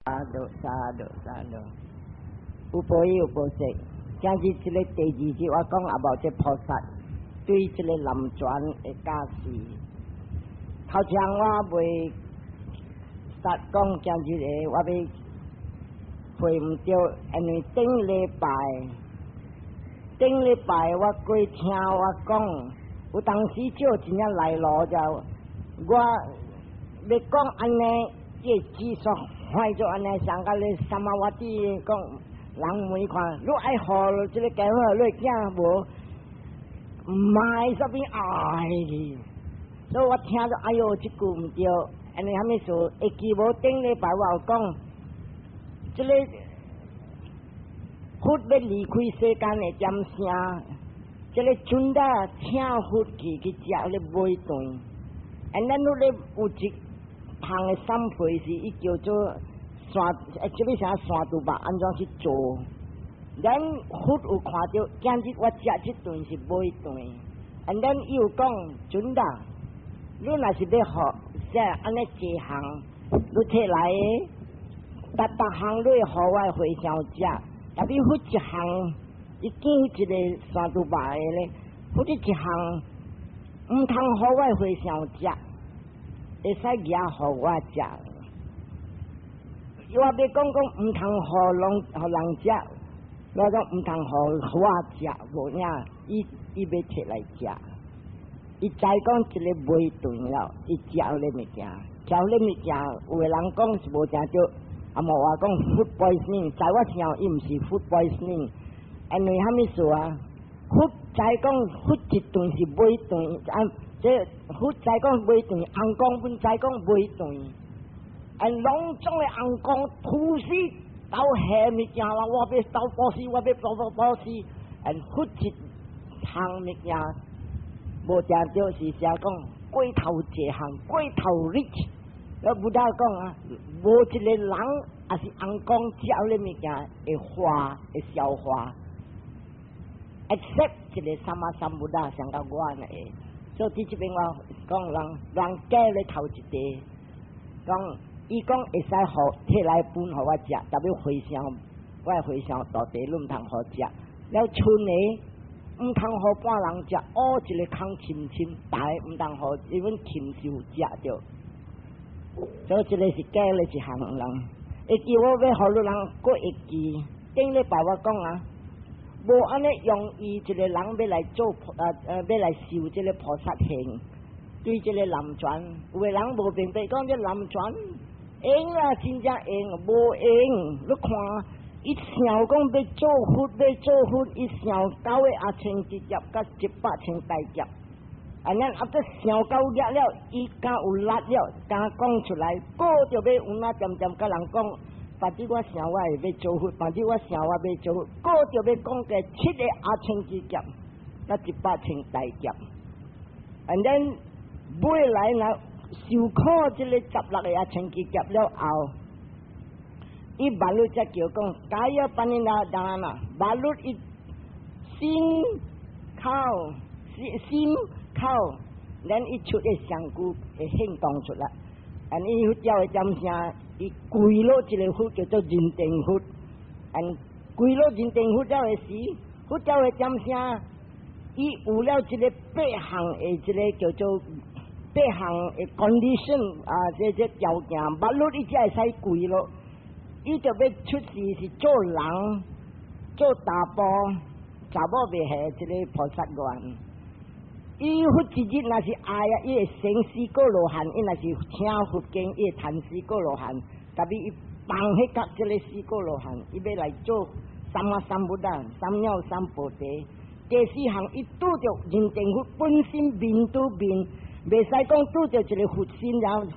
Sadhu sadhu sadhu，有報應有報識。今日這个第二節我講 about 這菩薩對這个南傳的教示。頭前我未實講今日的，我欲回毋著，因為頂禮拜，頂禮拜我過聽我講，有當時少真正來路就，我欲講按呢，這個技術壞做按呢，上甲咧三馬瓦蒂講。人問看，你愛予這个家伙，你囝無？毋愛啥物愛去，所以我聽著，哎喲，這句毋對，因為啥物事？會記無頂禮拜我有講，這个佛欲離開世間的點聲，這个尊者請佛去去食咧尾頓，and 咱咧有一項的三回是伊叫做山，這个啥山拄吧？按怎去做？咱佛有看著，今日我食這頓是尾頓。And then 伊有講，尊者，你若是欲予這按呢這項，你提來的，逐逐項你會予我和尚食，特別佛一項，伊見一个山拄吧的咧，佛一項，毋通予我和尚食，會使舉予我食。我欲講講毋通予人予人食，我講毋通予我食，無影，伊伊欲提來食，伊知講這个尾頓了，伊食咧物件，食咧物件，有的人講是無誠對，啊無話講 food poisoning，在我想伊毋是 food poisoning，因為啥物事啊？佛知講佛一頓是尾頓，啊，這佛知講尾頓，尪公本知講尾頓。And 攏總的尪公吐死鬥下物件啦，我欲鬥布施，我欲鬥鬥布施，and 佛一項物件無誠對，是寫講過頭濟項，過頭 rich。我 Buddha 講啊，無一个人抑是尪公食咧物件會化會消化，except 一个 Sammasambuddha 像甲我按呢。所以佇這邊我講人人假咧頭一個，講伊講會使予提來分予我食，特別和尚，我的和尚徒弟攏毋通予食。了賰的毋通予半人食，挖一个空深深，大毋通予伊阮禽獸食著。所以這个是假咧一項人，會記我欲予汝人閣會記，頂禮拜我講啊，無按呢容易一個人欲來做欲來受這个菩薩行，對這个南傳，有的人無明白講這南傳用啊，真正用無用？你看，伊想講欲做佛，欲做佛，伊想九个阿僧祇劫，佮100千大劫。啊，咱啊，這想夠額了，伊敢有力了，敢講出來，閣就欲有那漸漸佮人講，反正我想我會欲做佛，反正我想我欲做佛，閣就欲講個七个阿僧祇劫，佮100千大劫。And then 尾來若受苦這个16個阿僧祇劫了後，伊 baru 才叫講，kāya paṇinidāna，baru 伊身口心。口，咱伊出个上句會行動出來，and 伊佛教的點聲，伊歸落一个佛叫做認定佛，and 歸落認定佛了的時，佛教的點聲，伊有了這个八項的這个叫做八項的 condition 啊，這這條件，baru 伊才會使歸落，伊就欲出世是做人，做查埔，查某袂係這个菩薩願。伊佛一日若是愛啊，伊會成四果羅漢；伊若是聽佛經，伊會談四果羅漢。特別伊放彼甲這个四果羅漢，伊欲來做 Sammasambuddha、三藐三菩提。第四項，伊拄著認定佛本身面對面，袂使講拄著一个佛身，然後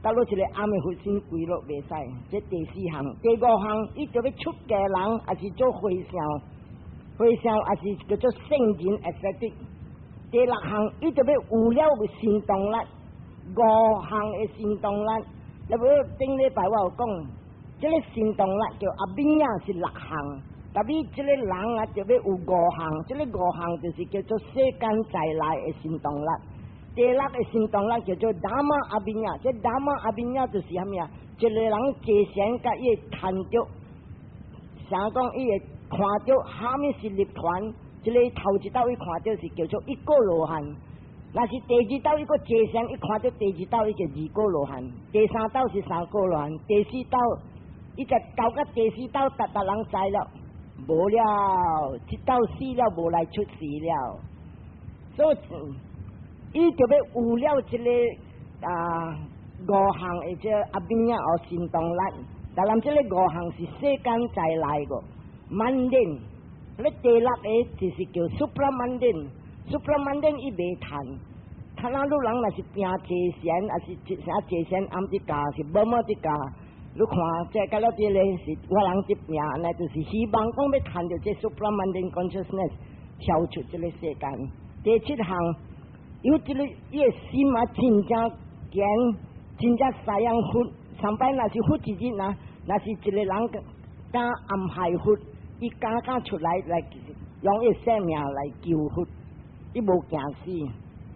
倒落一个暗的佛身歸落袂使。這第四項，第五項，伊就欲出家人，抑是做和尚，和尚抑是叫做聖人 ascetic。第六項，伊就欲有了神動力，五項的神動力。你無頂禮拜我有講，這个神動力叫abhiññā是六項，特別這个人啊就欲有五項，這个五項就是叫做世間在來的神動力。第六个神動力叫做 dhamma abhiññā，這 dhamma abhiññā 就是啥物啊？一個人坐禪佮伊會趁著，啥講伊會看著啥物是涅槃。這個頭一道伊看著是叫做一果羅漢，若是第二道伊閣坐禪，伊看著第二道伊就二果羅漢，第三道是三果羅漢，第四道伊就到到第四道，逐逐人知了，無了，這道死了無來出世了，所以伊就欲有了這個啊五項或者阿變仔哦神通力，但係這個五項是世間在來個，mundane。你第六個就是叫 supramundane，supramundane 伊袂趁，趁啊！你人若是拚坐禪，抑是啥坐禪暗佇教，是無麼佇教。你看，這個了這個是我人佇拚，按呢就是希望講欲趁著這 supramundane consciousness 跳出這個世間。第七項，有這個伊的心啊，真正堅，真正知影佛。上擺若是佛一日啊，若是一個人敢暗害佛，伊敢敢出來來用伊性命來求佛，伊無驚死。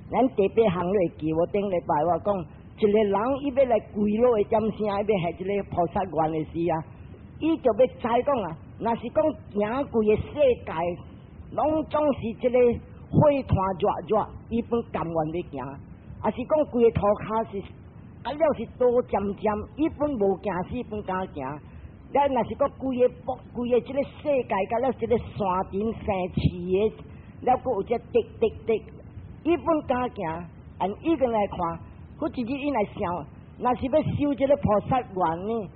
咱第八項你會記，我頂禮拜我講，一個人伊欲來跪落的點聲，伊欲下這個菩薩願的時啊，伊就欲知講啊，若是講行規个世界，攏總是這個火團熱熱，伊本甘願欲行；抑是講規个塗跤是啊了是刀尖尖，伊本無驚死，本敢行。咱若是講規个規个這個世界，佮了這個山頂生刺的，了閣有這滴滴滴，伊本敢行。按伊個來看，佛一日伊來想，若是欲修這個菩薩願呢，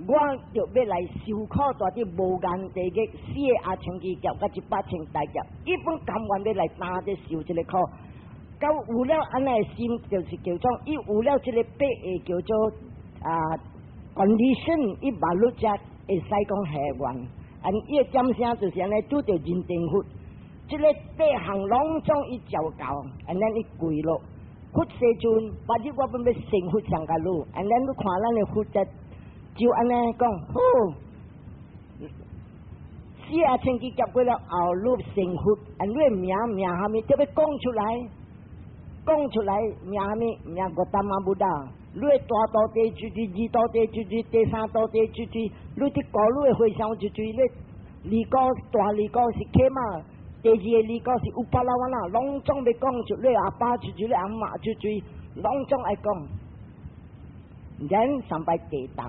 我就欲來受苦，蹛佇無間地獄四個阿僧祇劫，佮一百千大劫，伊本甘願欲來擔這受這個苦。到有了按呢心，就是叫做伊有了這個八個叫做啊 condition，伊馬路才會使講下願。按伊的點聲就是按呢，拄著認定佛，這個八項攏總伊照到，按呢伊跪落。佛世尊，別日我本欲成佛上共你，按呢你看咱的佛在就按呢講好。四阿僧祇劫過了後，你成佛，按你的名名啥物，就欲講出來，講出來名啥物，名 Gotama Buddha。你的大徒弟出去，二徒弟出去，第三徒弟出去，你佇顧你的和尚出去，你二哥大二哥是 Khema，第二个二哥是 Uppalavanna，攏總欲講出，你阿爸出去，你阿媽出去，攏總愛講。然上擺地動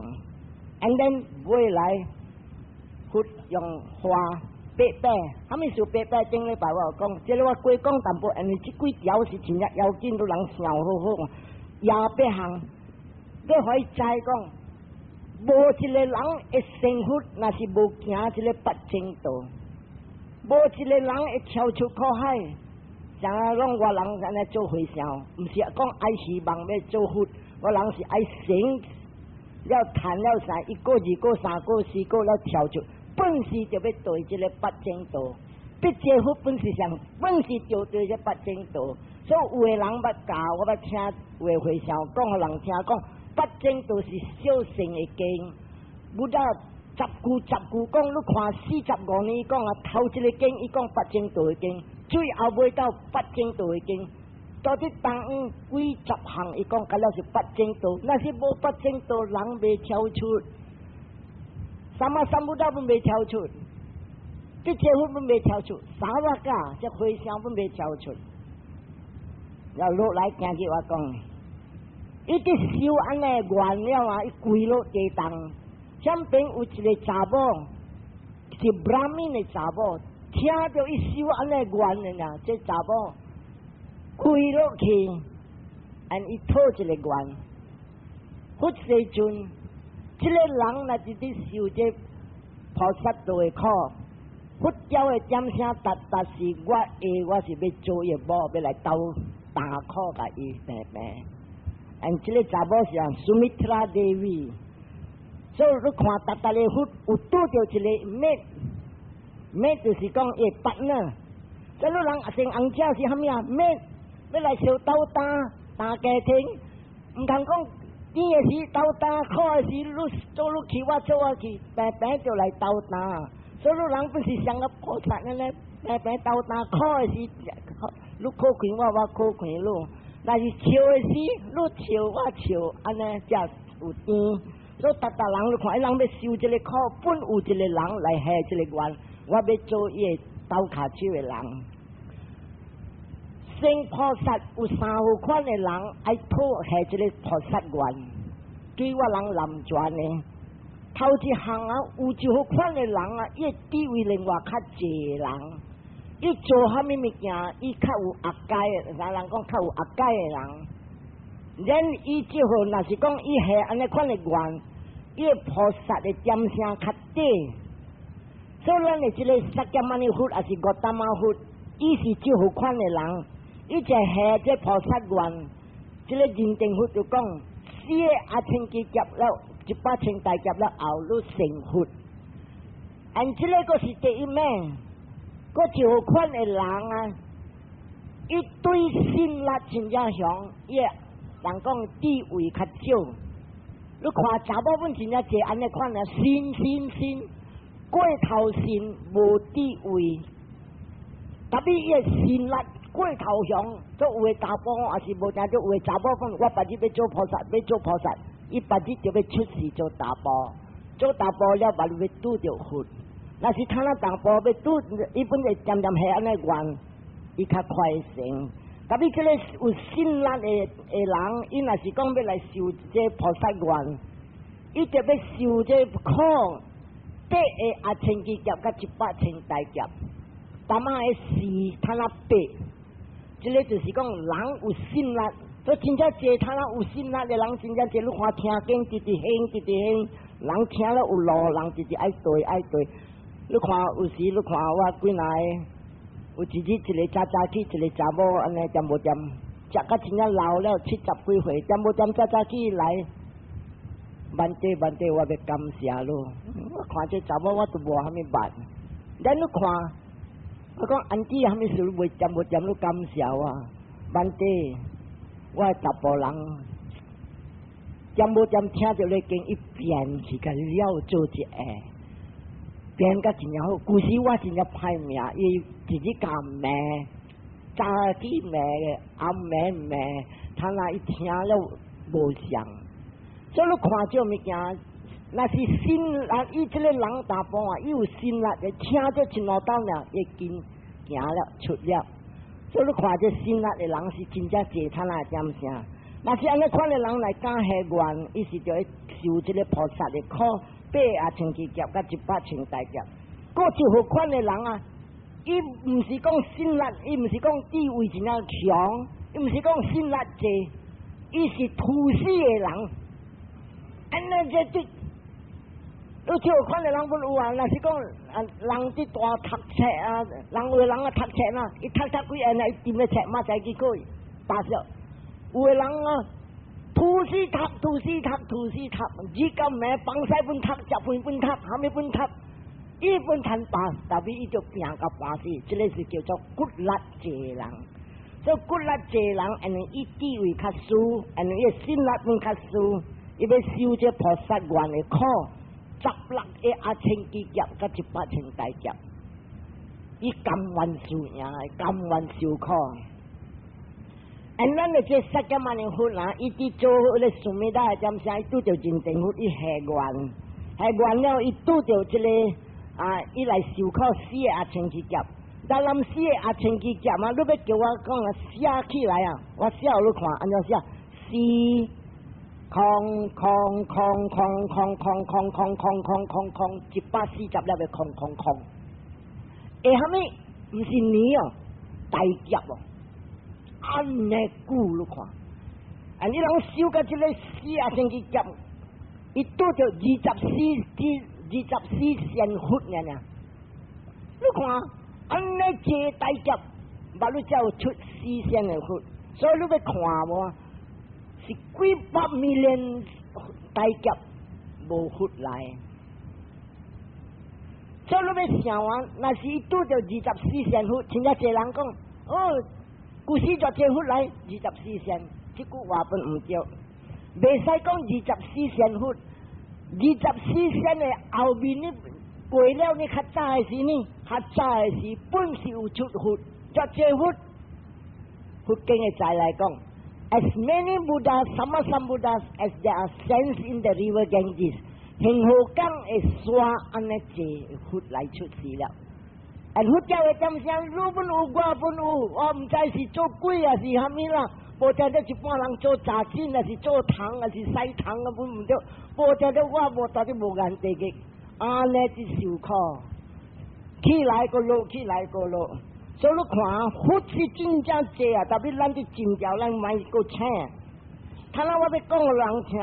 ，and then 未來佛用花八擺，啥物事八擺？頂禮拜我有講，這個我過講淡薄，因為這幾條是真正要緊，都人想好好。廿八項，你可以知講，無一個人會成佛，若是無行這個八正道，無一個人會跳出苦海。像攏我人按呢做和尚，毋是講愛希望欲做佛，我人是愛成了談了啥，一果、二果、三果、四果了跳出，本是就欲對這個八正道。必這佛本是上，本是就對這八正道。所以有的人捌教，我捌聽有的和尚講，予人聽講，八正道是小乘的經。Buddha 十句十句講，你看45年講啊，頭一個經伊講八正道的經，最後尾到八正道的經，到底當幾十項伊講，敢若是八正道，若是無八正道，人袂跳出。三馬三不道本袂跳出，這這佛本袂跳出，Sāvaka 這和尚本袂跳出。然後落來今日我講，伊佇修按呢願了啊，伊跪落地動，前邊有一個查某，是 Brahmin 的查某，聽著伊修按呢願的啊，這查某跪落去，按伊討一個願，佛世尊，這個人若是佇受這菩薩道的苦，佛教的點聲，達達是我會，我是欲做伊某，欲來鬥擔苦共伊平平。按這個查某是 Sumitra Devi，所以你看達達的佛有拄著一個 mate，mate 就是講伊 partner。這你人阿生翁仔是啥物啊？mate 欲來相鬥擔擔家庭，毋通講甜的時鬥擔，苦的時你做你去，我做我去，平平就來鬥擔。所以你人本是像個菩薩按呢，平平鬥擔，苦的時，你苦開我，我苦開你。若是笑的時，你笑我笑，按呢才有甜。所以逐逐人你看，伊人欲受這个苦，本有一个人來下這个願，我欲做伊个鬥跤手的人。成菩薩有三好款的人愛討下這个菩薩願，對我人南傳的。頭一項啊，有一好款的人啊，伊的地位另外較濟人，伊做啥物物件，伊較有壓解，人人講較有壓解的人。然伊這號若是講伊下按呢款的願，伊的菩薩的點聲較短。所以咱的這個釋迦牟尼佛，抑是高達摩佛，伊是這號款的人，伊就下這菩薩願，這个認定佛就講，四个阿僧祇劫了，一百千大劫了後，你成佛。按這个閣是第一名，閣這號款的人啊，伊對信力真正強，伊人講地位較少。你看查某本真正濟按呢款啊，信信信過頭信無地位，特別伊的信力過頭強，做有的查埔抑是無定做有的查某講，我別日欲做菩薩，欲做菩薩，伊別日就欲出世做查埔，做查埔了，別日欲拄著佛。若是趁仔查埔欲拄，伊本會漸漸下按呢願，伊較快成。特別這个有信力的人，伊若是講欲來受這菩薩願，伊就欲受這苦，八个阿僧祇劫佮一百千大劫，淡仔的時趁仔八，這个就是講人有信力，所以真正濟趁仔有信力的人，真正濟你看聽經直直興，直直興，人聽了有路，人直直愛對愛對。你看有時你看我幾若个。有一日一个早早起，一个查某按呢恬無恬，食甲真正老了，七十幾歲，恬無恬早早起來，Bhante Bhante，我欲感謝你。我看這查某我都無啥物捌，咱你看，我講 auntie 啥物事你袂恬無恬你感謝我，Bhante，我查埔人，恬無恬聽著你經伊變去共了做一下。變甲真正好，舊時我真正歹命，伊一日共罵，早起罵，暗暝罵，他若伊聽了無相，所以你看這物件，若是信力，伊這个人查埔啊，伊有信力，就聽著一兩道爾，伊經行了出了。所以你看這信力的人是真正濟，他若點聲。若是按呢款的人來敢下願，伊是就會受這个菩薩的苦。八阿僧祇劫佮一百千大劫，閣這號款的人啊，伊毋是講信力，伊毋是講地位真正強，伊毋是講信力濟，伊是屠死的人。按呢這這，你這號款的人本有啊，若是講啊，人佇大讀冊啊，人有的人啊讀冊啊，伊讀讀幾下呢，伊踮咧冊嘛知去過大小，有的人啊。吐死讀，吐死讀，吐死讀，日到暝放屎本讀，食飯本讀，啥物本讀，伊本趁飽，特別伊就拚共拚死，這个是叫做骨力濟人。所以骨力濟人，因為伊地位較輸，因為伊信力本較輸，伊欲受這菩薩願的苦，十六个阿僧祇劫佮一百千大劫，伊甘願受贏，甘願受苦。按咱的這釋迦牟尼佛啊，伊佇做彼个須彌達的點聲，伊拄著認定佛，伊下願，下願了，伊拄著這个啊，伊來受苦四个阿僧祇劫。但臨四个阿僧祇劫啊，你欲叫我講啊，寫起來啊，我寫予你看，按怎寫？四空空空空空空空空空空空空140粒的空空空。會啥物？毋是年哦，大劫哦。按呢久你看，啊！你人修到這个四阿僧祇劫，伊拄著24善佛爾爾。你看，按呢這大劫，捌你才有出四善的佛，所以你欲看無？是幾百 million 大劫無佛來。所以你欲想啊，若是伊拄著二十四善佛，真正濟人講，哦。舊時就這佛來二十四善，這句話本毋對，袂使講二十四善佛，二十四善的後面呢過了呢較早的時呢，較早的時本是有出佛，這這佛佛經的在來講， As many Buddhas, Sammasambuddhas as there are sands in the river Ganges，恒河江的沙按呢濟佛來出世了。啊，佛教的點聲，你本有，我本有，我毋知是做鬼抑是啥物啦。無聽著一般人做雜錢，抑是做蟲，抑是洗蟲啊，本毋對。無聽著我無到底無間地獄，按呢佇受苦，起來閣落，起來閣落。所以你看，佛是真正濟啊，特別咱佇進教，咱莫閣請。頭仔我欲講予人聽，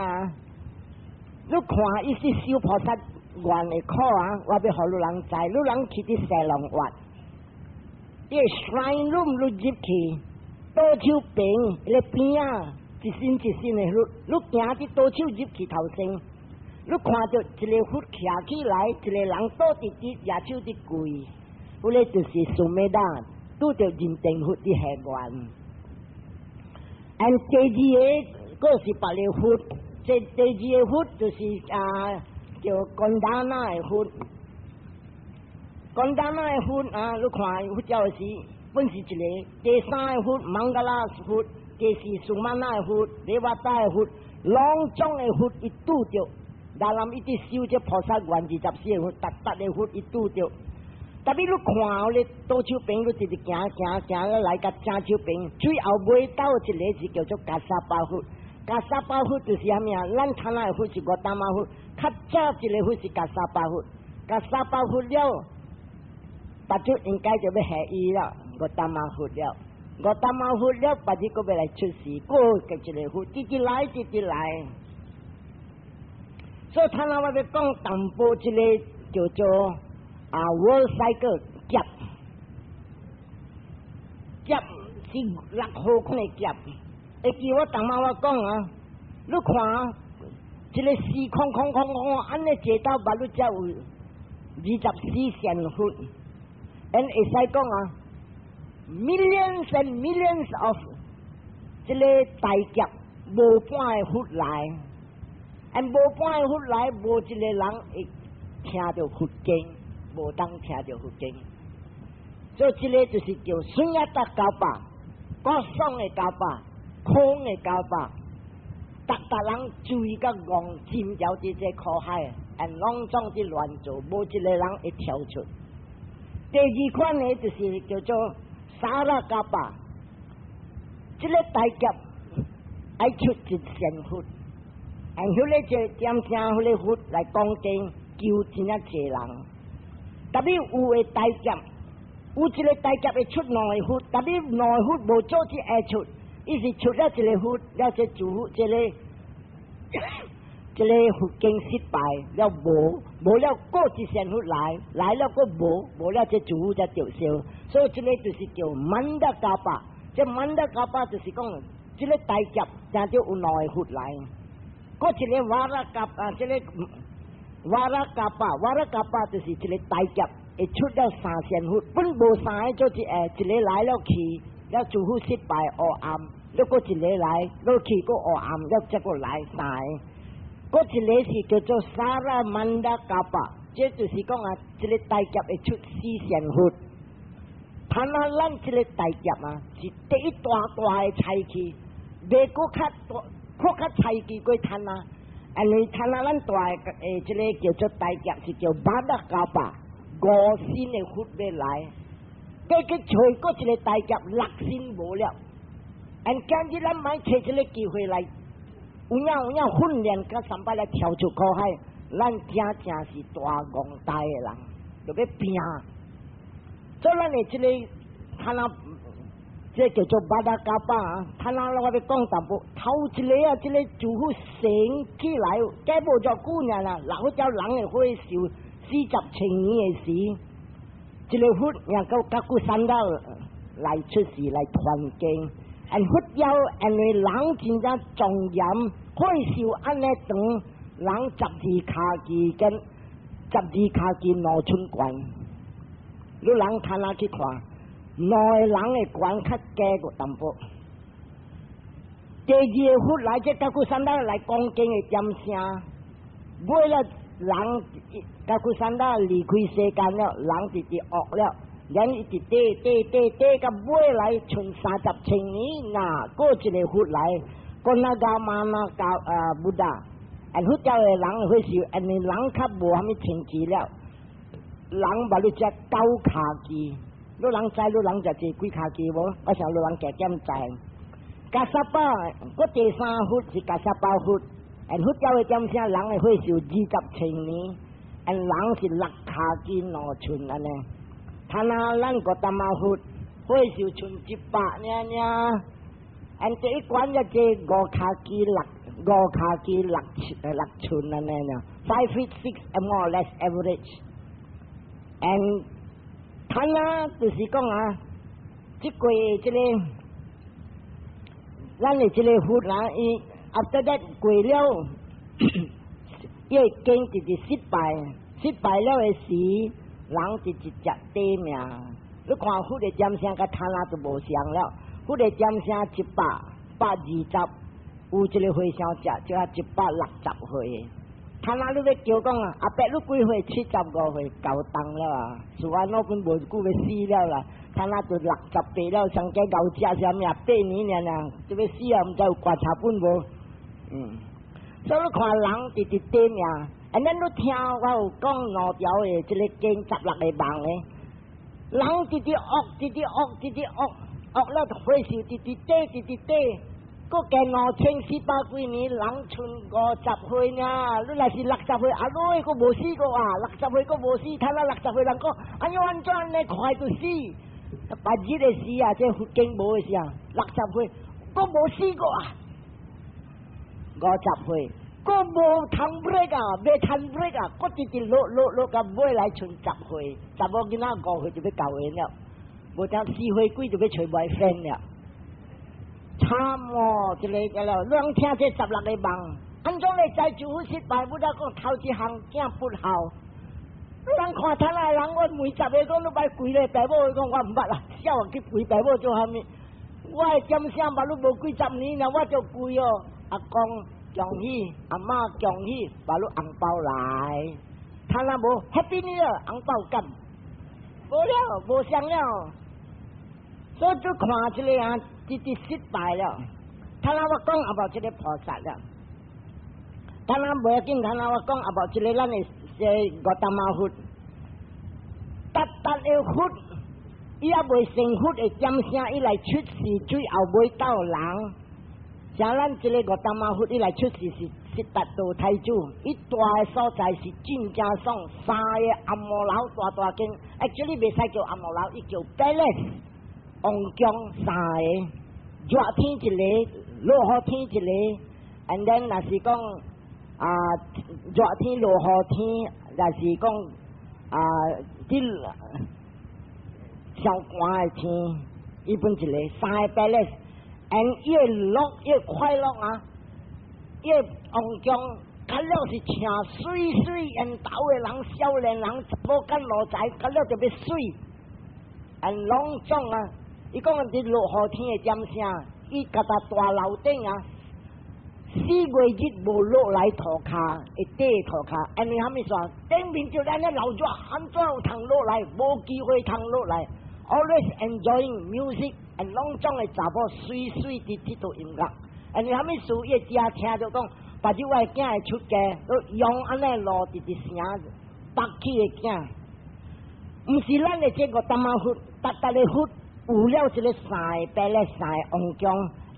你看伊是修菩薩願的苦啊，我欲予汝人知，汝人去佇西龍越，伊個 shrine room 你入去，倒手邊，伊個邊仔一身一身的，你你行佇倒手入去頭先，你看著一个佛徛起來，一個人倒佇佇舉手佇跪。彼个就是 Sumedha，拄著認定佛佇下願。And 第二个，閣是別个佛，這第二个佛就是啊，叫 Kondanna 的佛。Kondanna 的佛啊，你看佛教是本是一个。第三个佛 Mangala 佛，第四 Sumana 的佛，Revata 的佛，攏總的佛伊拄著，然後伊佇修這菩薩願24個佛，逐逐个佛伊拄著。特別你看咧，倒手邊你直直行行行了來到正手邊，最後尾到一个是叫做 Kassapa 佛。Kassapa 佛就是啥物啊？咱頭仔的佛是 Gotama 佛，較早一个佛是 Kassapa 佛。Kassapa 佛了，別就應該就欲下伊了，Gotama 佛了。Gotama 佛了，別日閣欲來出世，閣一个佛，直直來，直直來。所以頭仔我欲講淡薄一个叫做啊，world cycle 劫劫是六號款的劫。會記我當媽我講啊，你看啊，這个時空空空空，按呢坐到捌你才有24善佛，and 會使講啊，millions and millions of 這个大劫無半个佛來，and 無半个佛來，無一个人會聽著佛經。無當聽著佛經，所以這个就是叫 Sunyata kalpa，國爽的 kalpa，空的 kalpa，逐逐人注意甲戇浸著佇這苦海，and 攏總佇亂做，無一个人會跳出。第二款呢，就是叫做 Sara kalpa，這个大劫愛出一善佛，and 彼个就點聲彼个佛來講經，救真正濟人。特別有的大劫，有一个大劫會出兩个佛，特別兩个佛無做這會出，伊是出了一个佛，了這諸佛這个佛經失敗了無，無了閣一善佛來，來了閣無，無了這諸佛才著燒，所以這个就是叫 Manda kalpa。這 Manda kalpa 就是講，這个大劫定著有兩个佛來，閣一个 Vara kalpa，這个 Vara kalpa，Vara kalpa 就是一个大劫會出了三善佛，本無三个做一个，一个來了去，了諸佛失敗黑暗，了閣一个來，了去閣黑暗，了再閣來三个，閣一个是叫做 Sara Manda kalpa，這就是講啊，這个大劫會出四善佛。談啊，咱這个大劫啊，是第一大大的菜去，袂閣較大，閣較菜去過談啊。因為談啊，咱大的這个叫做大劫是叫 Bhadda kalpa，五身的佛欲來，過去揣閣一个大劫六身無了。and 今日咱莫揣這个機會來，有影有影訓練佮三擺來跳出苦海，咱真正是大戇呆的人，就欲拼。所以咱的這个，他那這叫做 Bhadda kalpa 啊，他那我欲講淡薄，頭一个啊，這个諸佛生起來，計無偌久爾啦，六佛教人的歲壽40千年的時，這个佛也到 Kakusandha 來出世來傳經，and 佛教因為人真正莊嚴，歲壽按呢長，人十字跤旗跟十字跤旗2寸懸。你人睇哪去看，兩个人的懸較低個淡薄。第二个佛來這 Kakusandha 來講經的點聲，尾了人 Kakusandha 離開世間了，人直直惡了，然一直短短短短到尾來賰30千年，若閣一个佛來，Konagamana 教啊 Buddha，and 佛教的人歲數，因為人較無啥物清氣了，人捌你食九跤枝，你人知你人食這幾跤枝無？我想你人加減知。Kassapa，閣第三佛是 Kassapa 佛，and 佛教的點聲人的歲數20千年，and 人是六跤枝2寸按呢。他那咱 Gotama 佛歲數賰100爾爾，and 第一關一這五跤枝六寸按呢爾，5 feet 6 more or less average。and 他那就是講啊，這個這個咱的這個佛啊，伊 after that 過了，伊會經直直失敗，失敗了的時，人直直食短命。你看佛的點聲佮他那都無相了，佛的點聲120，有一個和尚食就啊160歲。他那你欲叫講啊，阿伯你幾歲？75歲，夠重了啊！是安怎本無久欲死了啦。他那就68了，上加𠢕食啥物啊？8年爾爾，就欲死啊！毋知有棺材本無？所以你看人直直短命，and then 你聽我有講兩條的這個經16個夢的，人直直惡，直直惡，直直惡，惡了歲數直直短，直直短。閣加2400幾年，人賰50歲爾，你若是60歲，阿女閣無死過啊！六十歲閣無死，他那六十歲人講，哎喲，按怎按呢快就死？別日的時啊，這佛經無的時啊，六十歲閣無死過啊！50歲閣無通 break 啊，袂通 break 啊，閣直直落落落到尾來賰10歲，查某囡仔5歲就欲交緣了，無聽4歲幾就欲揣 boyfriend 了。慘哦！這个了，你攏聽這16個夢，按怎會知就失敗？我才講頭一項囝不孝。你人看他那人，我問十个講你捌幾个爸母，伊講我毋捌啦，痟去陪爸母做啥物？我的點聲捌你無幾十年啦，我就跪哦。阿公恭喜，阿嬤恭喜，把你紅包來。他若無 Happy New Year，紅包敢？無了，無相了。所以就看這个啊，直直失敗了。他若我講阿無這个菩薩了，他若無要緊，他若我講阿無這个咱的這 Gotama 佛，達達的佛，伊猶未成佛的點聲，伊來出世最後尾到人。像咱這個 Gotama 佛，伊來出世是悉達多太子，伊蹛的所在是真正爽，三个頷毛樓大大間，actually 袂使叫頷毛樓，伊叫 palace。王宮三个，熱天一个，落雨天一个，and then 若是講啊熱天落雨天，若是講啊佇上寒的天，伊分一個三个 palace，and 伊會樂，伊會快樂啊！伊个王宮，較了是請媠媠緣投的人，少年人，查某佮奴才，較了特別媠，and 攏總啊！伊講佇落雨天的點聲，伊共大樓頂啊，4月日無落來塗跤，會綴塗跤，因為啥物事？頂面就按呢流熱，按怎有通落來？無機會通落來。Always enjoying music，and 攏總的查某媠媠佇佚佗音樂。因為啥物事？伊會食聽著講，別日我的囝會出嫁，都用按呢路直直城北去的囝，毋是咱的這個 Gotama 佛，達達的佛。有了這個三个 palace 三个王宮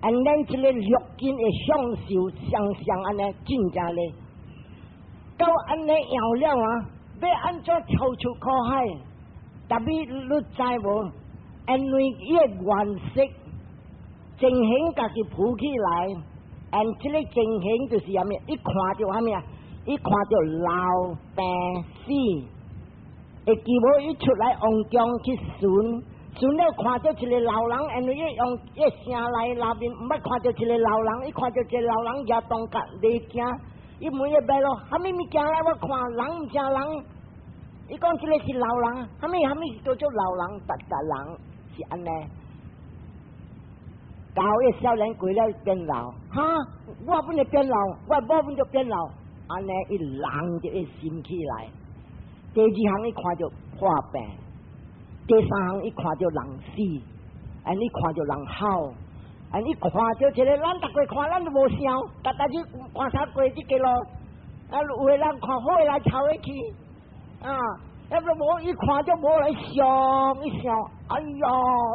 ，and 咱這個六根會享受雙雙按呢真正咧，到按呢樣了啊，欲按怎跳出苦海？特別你知無？因為伊个顏色情形家己浮起來，and 這个情形就是啥物？伊看著啥物啊？伊看著老病死，會記無？伊出來王宮去巡。巡了看著一个老人，因為伊用伊城內內面毋捌看著一个老人，伊看著一个老人舉銅角咧行，伊問伊伯咯，啥物物件來？我看人毋像人，伊講這个是老人，啥物啥物叫做老人？達達人是按呢。到伊少年過了變老，哈！我本來變老，我某本就變老，按呢伊人就會心起來。第二項伊看著破病。第三項伊看著人死，and 伊看著人哭，and 伊看著這个，咱逐個看咱都無想，逐逐日觀察過這個咯。啊，有的人看好的來吵起去，啊，抑都無伊看著無來想，伊想，哎呀，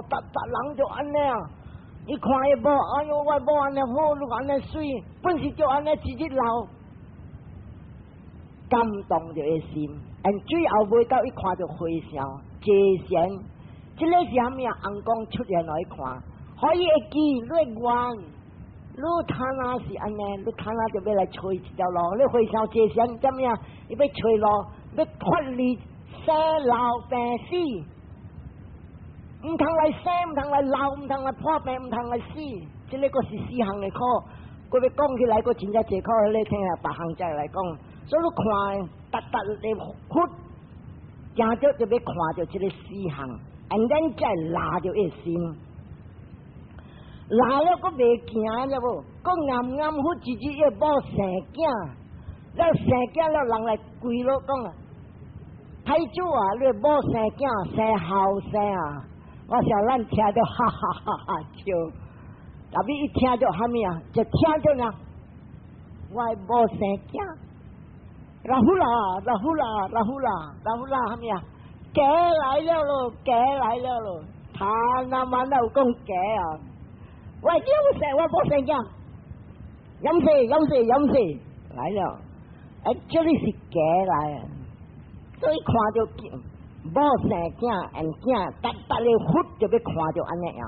逐逐人就按呢啊！伊看伊某，哎喲，我某按呢好，你按呢媠，本是就按呢一日老，感動著伊心。and 最後尾到伊看著和尚，坐禪，這个是啥物啊？尪公出現來看，予伊會記，你會願，你他若是按呢，你他若就欲來揣一條路，你和尚坐禪怎樣？伊欲揣路，欲脫離生老病死，毋通來生，毋通來老，毋通來破病，毋通來死，這个閣是四項的苦。閣欲講起來，閣真正濟苦，你聽下別項再來講。所以你看，逐逐的佛，行著就欲看著這个四項，and then 再拉著伊心，拉了閣袂行了無？閣暗暗佛一日伊某生囝，了生囝了人來跪落講啊，太子啊，你某生囝生後生啊！我想咱聽著哈哈哈哈笑，特別一聽著蝦米啊？就聽著呢，我某生囝。Rahula，Rahula，Rahula，Rahula，蝦米啊？假來了咯，假來了咯！他那晚有講假啊！我有生，我無生囝，飲水，飲水，飲水來了。哎，這裡是假來啊！所以看著某生囝，and 囝，逐逐个佛就欲看著按呢樣。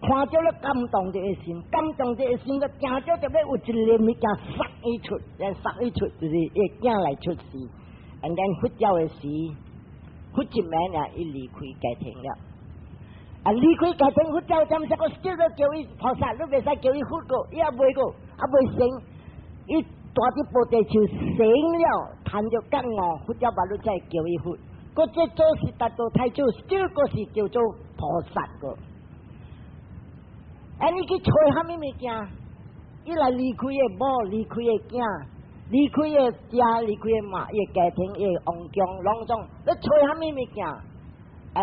看著了感動這個心，感動這個心，就行著就欲有一个物件殺伊出，然殺伊出就是伊囝來出世，and then 佛教的時，佛一暝啊，伊離開家庭了。啊，離開家庭，佛教暫時個叫做叫伊菩薩，你袂使叫伊佛個，伊也袂個，也袂成。伊蹛佇菩提樹醒了，談著覺悟，佛教把你再叫伊佛。閣這做是達到太祖，這個是叫做菩薩個。哎，你去揣蝦米物件？伊來離開的某，離開的囝，離開的家，離開的媽，伊家庭，伊王宮，攏總，你揣蝦米物件？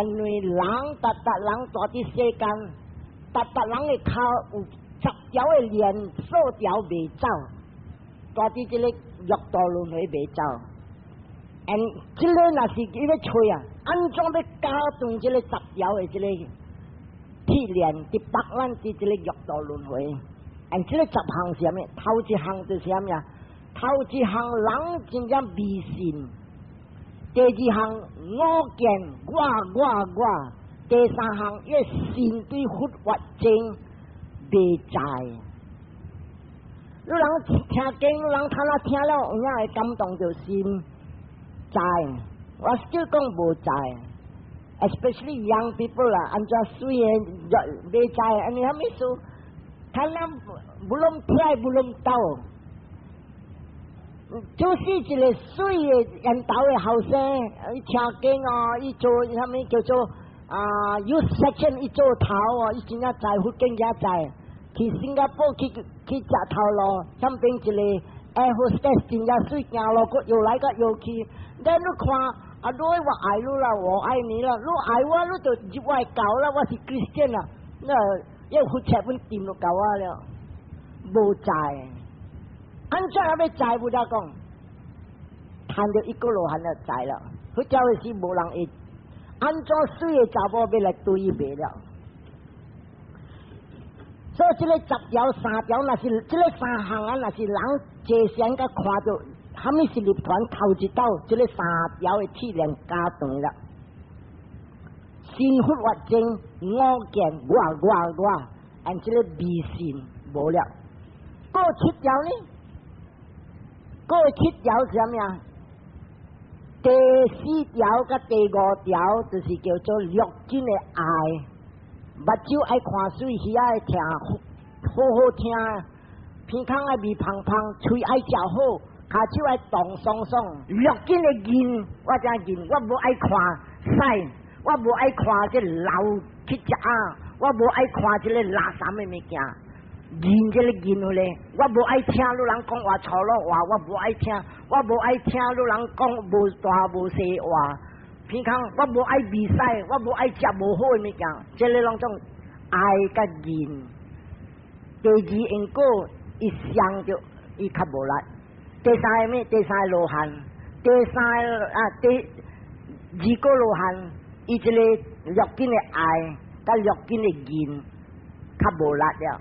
因為人逐逐人蹛佇世間，逐逐人的跤有十條的鏈，數條袂走，蹛佇這个六道輪迴袂走。and 這个若是伊欲揣啊，按怎欲絞斷這个十條的這个鐵鏈，佇縛咱佇這个六道輪迴？and 這个十項是啥物？頭一項就是啥物啊？頭一項人真正迷信，第二項我見我我我，第三項伊心對佛法真袂知。你人聽經，你人睇啦聽了，有影會感動著心知。我少講無知，especially young people 啦，按怎媠的袂知，按呢啥物事？他咱 belum try belum tahu，就是一个媠的緣投的後生，伊聽經哦，伊做啥物叫做啊，youth section 伊做頭哦，伊真正知佛經也知。去新加坡去去食頭路，上邊一個 air hostess 真正媠，行路閣搖來閣搖去。咱你看啊，你我愛你啦，我愛你啦，你愛我，你就入我的教啦，我是 Christian 啦，那伊佛冊本掂就夠我了，無知。按怎欲知無得講？談著一個羅漢就知了。佛教的是無人會，按怎媠的查某欲來對伊袂了。所以這个十條三條，若是這个三項啊，若是人坐禪佮看著，蝦米是入團頭一道，這个三條的鐵鏈絞斷了。心佛法真，我見我我我，and 這个迷信無了。過七條呢？過七條是啥物啊？第四條佮第五條就是叫做六根的愛。目睭愛看媠，耳愛聽好好聽，鼻孔愛味芳芳，喙愛食好，跤手愛動爽爽。六根的見，我怎見？我無愛看屎，我無愛看這老去食啊，我無愛看這个垃圾的物件。見這个見咧，我無愛聽你人講話粗魯話，我無愛聽，我無愛聽你人講無大無細話。偏空我無愛比賽，我無愛食無好的物件，這个攏總愛佮見。第二因果，伊傷著伊較無力。第三个咩？第三個羅漢，第三個啊，第二個羅漢，伊這個六根的愛，佮六根的見，較無力了。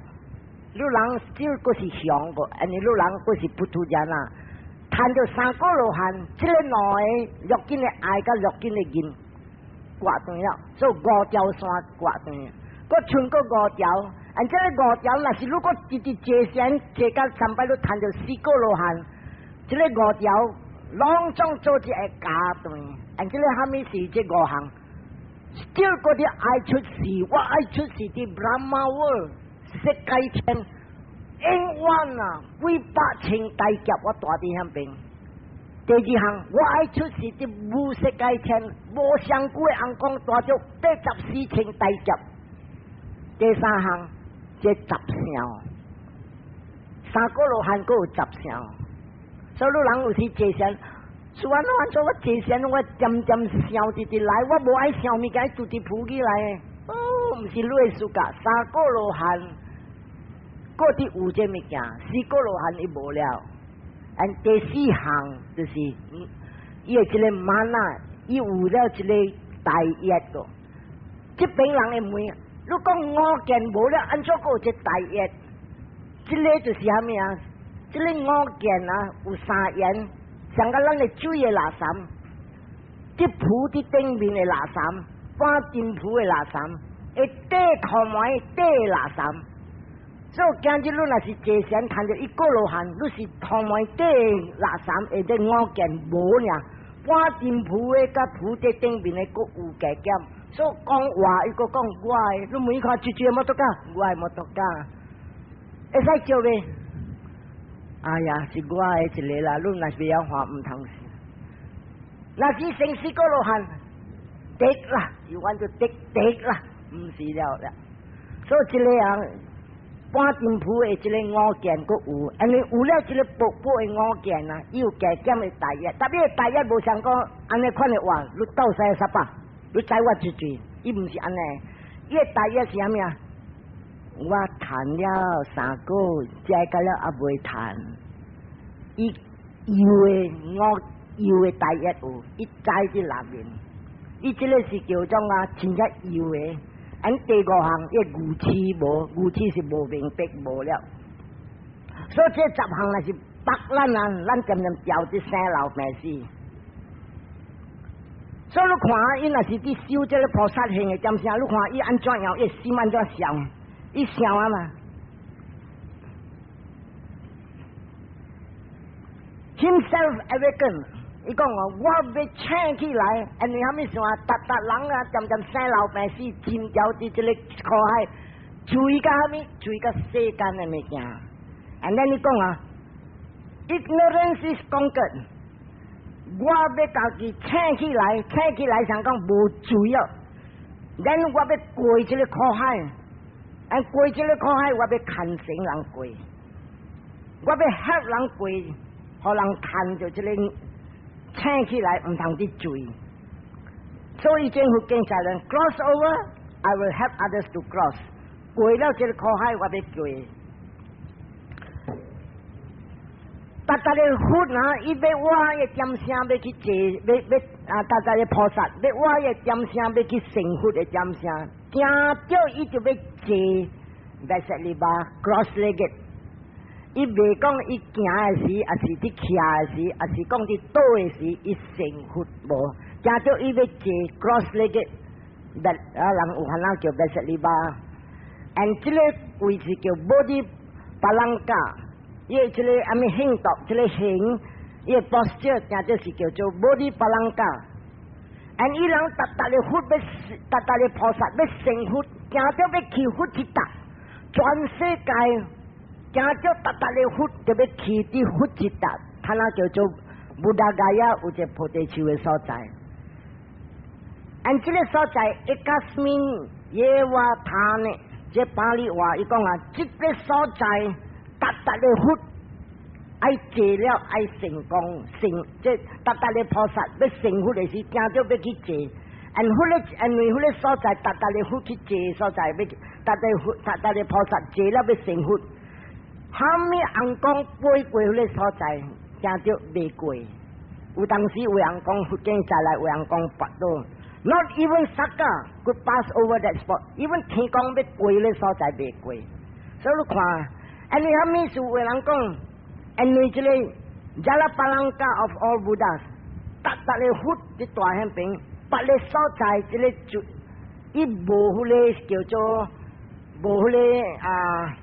你人只閣是雄個，按呢你人閣是 puthujjana。趁著三果羅漢，這个兩个六根的愛佮六根的見割斷了，所以五條線割斷，閣剩閣五條。按這个五條，若是如果直直坐禪坐到三擺，你趁著四果羅漢，這个五條攏總做一个加斷。按這个蝦米是這五項？這個啲愛出世，我愛出世佇 Brahma world 色界天，永遠啊，幾百千大劫我蹛佇遐邊。第二項，我愛出世佇無色界天，無上久的尪公蹛著84千大劫。第三項，這十相，三果羅漢閣有十相，所以你人有時坐禪，說安怎做我坐禪，我漸漸想直直來，我無愛想物件，直直浮起來。哦，毋是你的事噶，三果羅漢，閣佇有這物件，四果羅漢伊無了。按第四項就是，伊的這个 mana，伊有了這个大業個。這邊人會問，你講五見無了，按怎閣有這大業？這个就是蝦米啊？這个五見啊，有三緣，像個咱的水的垃圾，這浮佇頂面的垃圾，半沉浮的垃圾，會底塗埋底的垃圾。所以今日你若是坐禪趁著一果羅漢，你是塗埋底的垃圾，會得五見無爾，半沉浮的佮浮佇頂面的閣有加減。所以講話伊閣講我的，你問伊看這隻摩托車，我的摩托車，會使叫袂？哎呀，是我的一个啦，你若是袂曉看，毋通是。若是成四果羅漢，得啦，有阮就得得啦，毋是了了。所以這个人半沉浮的這个五見閣有，因為有了這个薄薄的五見啊，伊有加減的大業，特別大業無像講按呢款的話，你鬥使十八。你知我一句，伊毋是按呢，伊的大業是啥物啊？我趁了三果，這個了猶未趁。伊有的我有的大業有，伊知佇內面。伊這个是叫做啊，真正有的。按第五項，伊愚癡無，愚癡是無明白無了。所以這十項若是縛咱啊，咱漸漸掉佇生老病死。所以你看，伊若是佇修這个菩薩行的點聲，你看伊按怎樣，伊心按怎想，伊想啊嘛。Himself awaken，伊講哦，我欲醒起來，因為蝦米想啊？逐逐人啊，漸漸生老病死，浸掉佇這个苦海，追甲蝦米？追甲世間的物件。And then 伊講啊，Ignorance is conquered。我欲家己醒起來，醒起來想講無罪哦。Then 我欲過這个苦海，按過這个苦海，我欲牽繩人過，我欲 help 人過，予人趁著這个醒起來，毋通去墜。所以政府警察人 cross over，I will help others to cross。過了這个苦海，我欲過。逐逐个佛啊，伊欲倚的點聲欲去坐，欲欲啊！逐逐个菩薩欲倚的點聲欲去成佛的點聲，聽著伊就欲坐，臥 cross legged。伊袂講伊行的時，抑是佇徛的時，抑是講佇倒的時，伊成佛無？聽著伊欲坐 cross legged，啊人有番仔叫 臥。And 這个位置叫 Bodhi Palanka。伊這个啥物行動，這个形，伊个 posture，聽著是叫做 Bodhi Palanka。And 伊人逐逐个佛欲，逐逐个菩薩欲成佛，行著欲去佛一搭，全世界行著逐逐个佛就欲去佇佛一搭，他那叫做 Buddhagaya 有一个菩提樹的所在。And 這个所在，Ekasmin eva thane，這巴利話伊講啊，這个所在。逐逐个佛，愛坐了愛成功，成這逐逐个菩薩欲成佛的時，定著欲去坐。And 彼个因為彼个所在，逐逐个佛去坐所在，欲逐逐佛逐逐个菩薩坐了欲成佛。蝦米尪公飛過彼个所在，定著袂過。有當時有人講佛經再來，有人講跋倒。Not even Sakka could pass over that spot。even 天公欲過彼個所在袂過。所以你看，因為蝦米事有人講，因為這個 Jalapalanka of all Buddhas，逐逐个佛佇大彼邊，別个所在這个就伊無彼个叫做無彼个啊，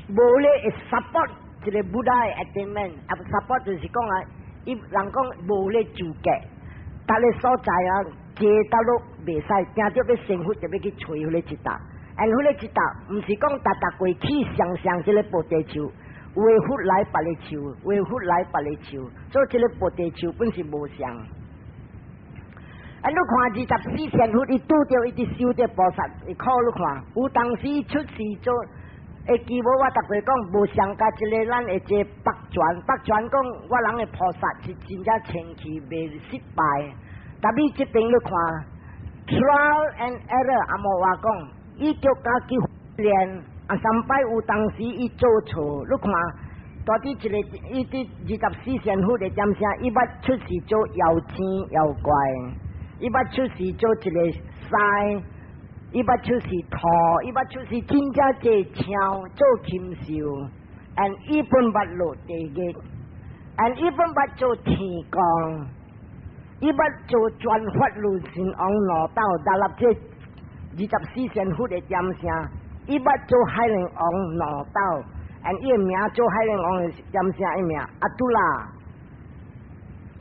無彼个會 support 這個 Buddha 的 attainment，啊 support 就是講啊，伊人講無彼個資格，逐个所在啊，坐到落袂使，定著欲成佛就欲去揣彼个一搭，and 彼個一搭，毋是講逐逐過去想像這個菩提樹，有的佛來別个樹，有的佛來別个樹，所以這個菩提樹本是無相。啊！你看二十四善佛，伊拄著伊佇修這菩薩，伊苦你看，有當時出世做，會記無我逐擺講無相佮這个咱的這北傳，北傳講我人的菩薩是真正清氣，袂失敗。但伊這邊你看，trial and error，阿無話講，伊叫家己練，啊三擺有當時伊做錯，你看，到底一個伊佇二十四善佛的點聲，伊捌出世做妖精妖怪。伊捌出世做一个獅，伊捌出世兔，伊捌出世真正濟槍做禽獸，and 伊本捌落地獄，and 伊本捌做天公，伊捌做轉法輪神王兩斗，踏入這二十四善佛的點聲，伊捌做海龍王兩斗，and 伊的名做海龍王的點聲，伊名阿杜拉。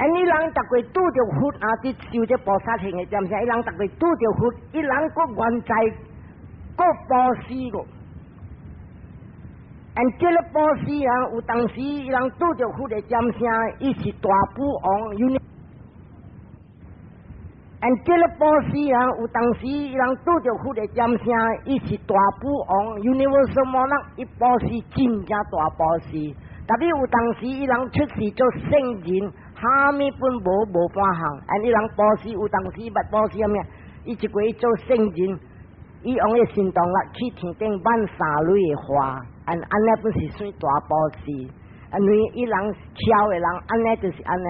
and 伊人逐擺拄著佛啊，佇修這菩薩行的點聲，伊人逐擺拄著佛，伊人閣願在閣布施個。and 這个布施啊，有當時伊人拄著佛的點聲，伊是大富翁。and 這个布施啊，有當時伊人拄著佛的點聲，伊是大富翁。Universal monarch，伊布施真正大布施。特別有當時伊人出世做聖人。蝦米本無無半項，and 伊人布施有當時捌布施啥物？伊一過做聖人，伊用伊神通力去天頂挽三蕊的花，and 按呢本是算大布施，因為伊人巧的人，按呢就是按呢。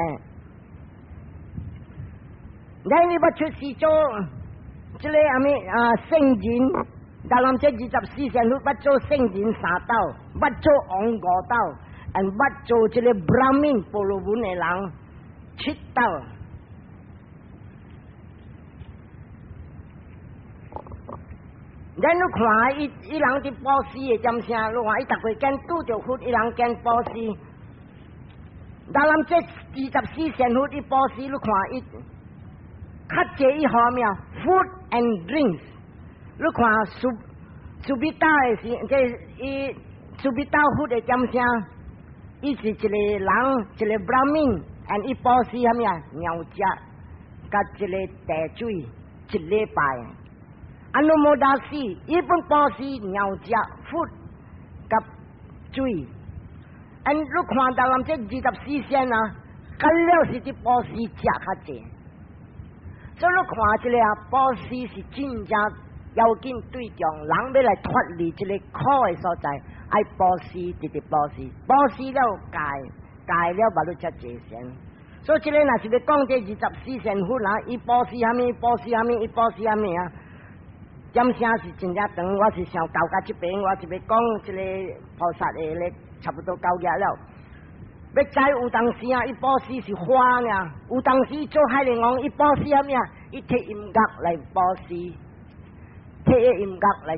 咱你捌出世做這個啥物啊聖人，但人這二十四善佛捌做聖人三斗，捌做王五斗。and 捌做這個 Brahmin 婆羅門的人七斗。咱你看伊伊人佇布施的點聲，你看伊逐擺見拄著佛，伊人見布施。但人這二十四善佛伊布施，你看伊較濟伊方面 food and drinks。你看蘇蘇比達的時，這伊蘇比達佛的點聲。伊是一個人，一個 Brahmin，and 伊布施啥物啊？尿食，佮一个茶水，一禮拜。Anomadasi，伊本布施尿食 food 佮水。and 你看到人這二十四善啊，佮了是佇布施食較濟。所以你看這个啊，布施是真正要緊對象，人欲來脫離這個苦的所在。愛布施，直直布施，布施了戒，戒了捌你才坐禪。所以這个若是欲講這二十四善佛啊，伊布施啥物，布施啥物，伊布施啥物啊？點聲是真正長，我是想到佮這邊，我是欲講這个菩薩的咧，差不多到額了。欲知有當時啊，伊布施是花爾，有當時做海龍王，伊布施啥物啊？伊提音樂來布施，提個音樂來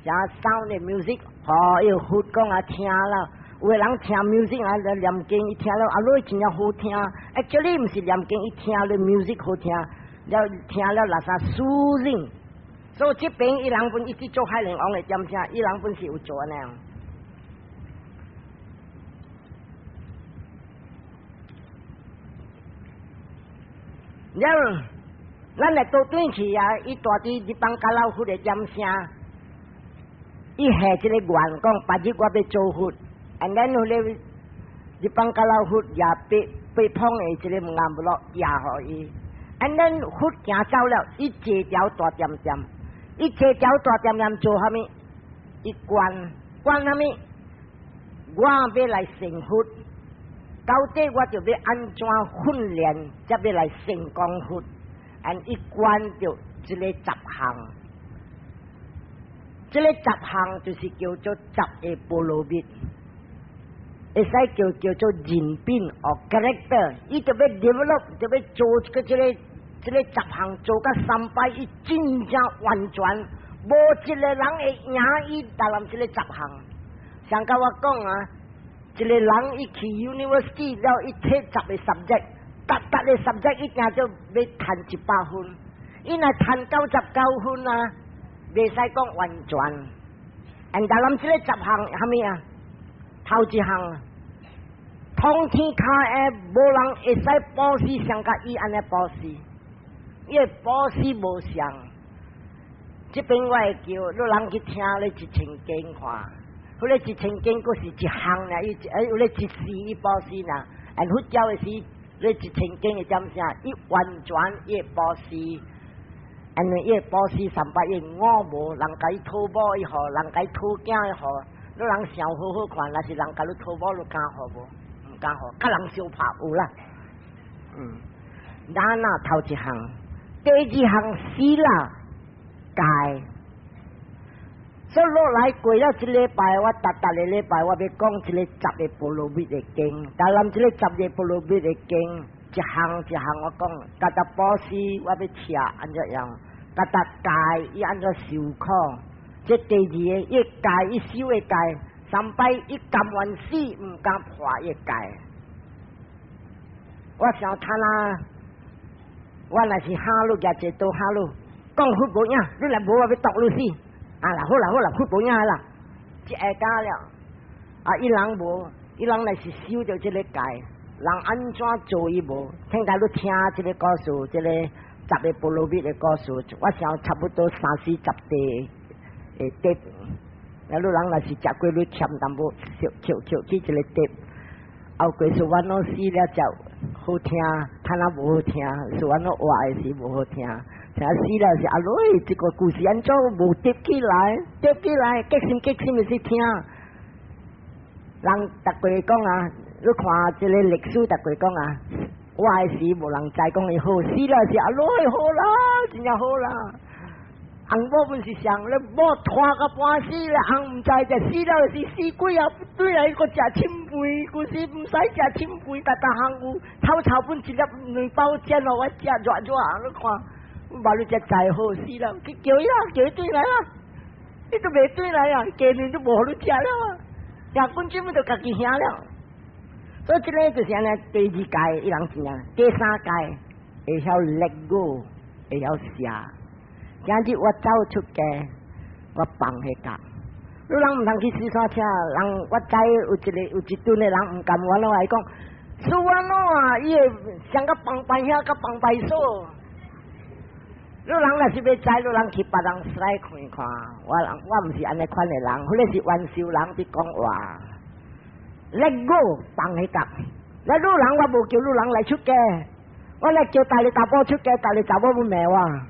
寫 sound 的 music。哦，伊佛講啊聽啦，有的人聽 music 啊，念經伊聽了啊，落真正好聽。Actually 毋是念經，伊聽了 music 好聽，了聽了垃圾 soothing。所以這邊伊人本一直做海龍王的點聲，伊人本是有做按呢。了，咱來倒轉去啊！伊蹛佇日邦甲老佛的點聲。伊下這个願講，別日我欲做佛， And then 彼个日本家老佛也被捧的這个硬不落也予伊。And then 佛行走了，伊坐條大點點，伊坐條大點點做啥物？伊觀觀啥物？我欲來成佛，到底我就欲按怎訓練，才欲來成功佛？And 伊觀著這个十項，這個十項就是叫做十个波羅蜜，會使叫做人品 or character，伊就欲 develop，就欲做這個十項做甲三擺，伊真正完全無一個人會贏伊，達到這个十項。像佮我講啊，一個人伊去 university 了，伊提十个 subject，逐逐个 subject 一定就欲趁100分，伊若趁99分啊，袂使講完全。And 但諗這个十項蝦米啊？頭一項，通天跤下無人會使布施像佮伊按呢布施，伊的布施無相。這邊我會叫你人去聽咧一千經看，彼个一千經閣是一項爾，伊有咧一時伊布施爾，and 佛教的時，咧一千經的點啥？伊完全伊的布施，因為伊的布施三擺伊五無，人共伊討某伊予，人共伊討囝伊予，你人想好好看，若是人共你討某，你敢予無？毋敢予，佮人相拍有啦。咱啊頭一項，第二項死啦戒。所以落來過了一禮拜，我逐逐个禮拜我欲講這个十个波羅蜜的經，但咱這个十个波羅蜜的經，一項一項我講，逐逐布施我欲聽按怎樣，逐逐戒伊按怎受苦，這第二个伊戒伊修的戒，三擺伊甘願死毋敢破伊戒。我想睇啦，我若是哈魯舉一刀哈魯，講佛無影，你若無我欲毒你死。啊啦，好啦好啦，佛無影啦，這下加了。啊，伊人無，伊人若是修著這个戒，人按怎做伊無？聽台你聽這个故事，這个十个波羅蜜的故事，我想差不多三四十塊的碟。啊，你人若是食過，你欠淡薄，扣扣扣起一个碟。後過是阮攏死了才好聽，睇哪無好聽，是阮攏活的時無好聽。聽死了是阿女，這个故事按怎無疊起來？疊起來，激心激心的去聽。人逐個講啊，你看這个歷史，逐個講啊，活的時無人知講伊好，死了是阿女好啦，真正好啦。翁某本是上，你某拖到半死了，翁毋知就死了是死鬼啊！對來閣食凊飯，舊時毋使食凊飯，逐逐項有臭臭本一粒兩包煎予我食熱熱，你看，無你才知好死了，去叫伊啦，叫伊轉來啦，你都袂轉來啊，雞麵都無予你食了啊，食本根本就家己兄了。所以這个就是按呢，第二戒伊人知影，第三戒會曉 let go，會曉捨。今日我走出家，我放彼角。你人毋通去試煞車，人我知有一个有一陣的人毋甘願，我來講，輸安怎啊？伊會上個放白遐，佮放白所。你人若是欲知，你人去別人使看看。我人我毋是按呢款的人，彼个是元首人佇講話。Let go，放彼角。來，你人我無叫你人來出家，我來叫逐个查某出家，逐个查某欲罵我。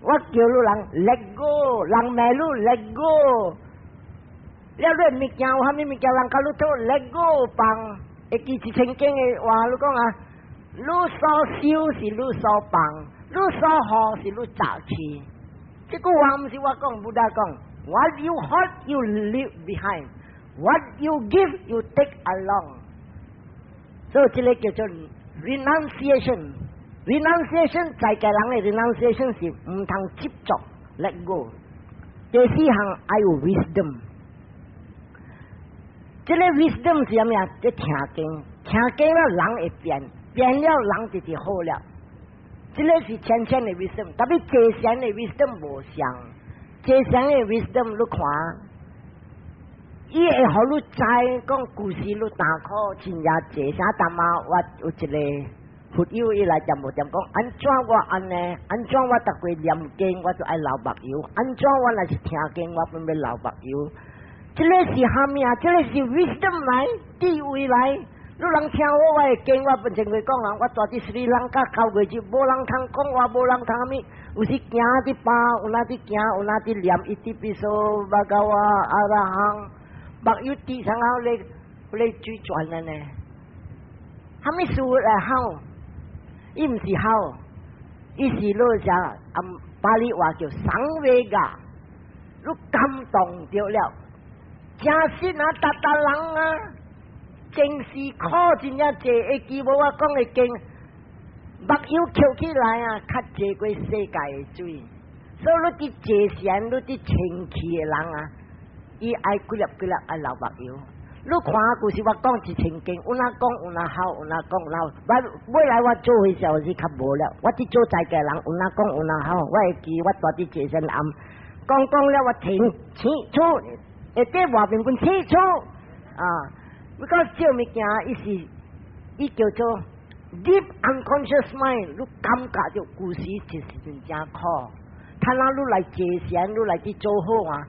我叫你人 let go，人罵你 let go。了你物件有啥物物件，人共你討 let go 放。會記一千經的話，你講啊，你所修是你所放，你所予是你摘去。這句話毋是我講，Buddha 講。What you hold, you leave behind. What you give, you take along. 所以這个叫做 renunciation。renunciation 在家人的 renunciation 是毋通執著 let go。第四項愛有 wisdom。這个 wisdom 是啥物啊？這聽經，聽經了人會變，變了人就是好了。這个是淺淺的 wisdom，特別濟賢的 wisdom 無相。濟賢的 wisdom 你看，伊會予你知講舊時你擔苦真正濟，啥淡仔我有一个佛友伊來念無念講，按怎我按呢？按怎我逐過念經我就愛流目油？按怎我若是聽經我本欲流目油？這个是蝦米啊？這个是 wisdom 來，智慧來。你人聽我我的經，我本前會講人，我住佇斯里蘭卡9個月，無人通講話，無人通啥物。有時行佇巴，有哪佇行，有哪佇念伊ติปิโสภะคะวาอะระหัง，目油滴上後咧咧水泉了呢。蝦米事來好？伊毋是好，伊是落只啊巴利話叫 saṃvega，你感動著了，真實啊，逐逐人啊，前世苦真正濟，會記無我講的經，目油抾起來啊，較濟過世界的水。所以你佇坐禪，你佇清氣的人啊，伊愛幾粒幾粒愛流目油。你看，就是我講一千經，有哪講有哪好，有哪講有哪好。我未來我做的時候是較無了。我佇做在家人，有哪講有哪好。我會記我住佇坐禪暗，講講了我停，清楚，會佇外面本清楚啊。你講這物件，伊是伊叫做 deep unconscious mind，你感覺著舊時就是真正苦。他若你來坐禪，你來去做好啊。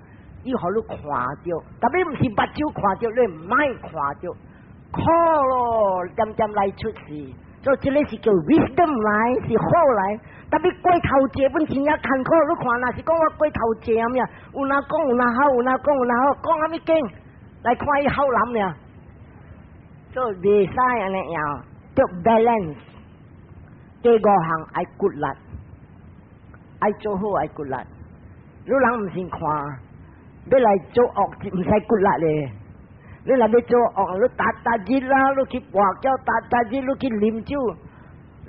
伊予你看著，特別毋是目睭看著，你莫看著，苦咯，漸漸來出事。所以這个是叫 wisdom 來，是好來。特別過頭坐本真正艱苦，你看若是講我過頭坐啊物啊，有哪講有哪好，有哪講有哪好，講啥物經來看伊好難爾，所以袂使按呢樣，著 balance。第五項愛骨力，愛做好愛骨力。你人毋是看，欲來做惡毋使骨力咧，你若欲做惡，你逐逐日啦，你去跋筊，逐逐日你去啉酒，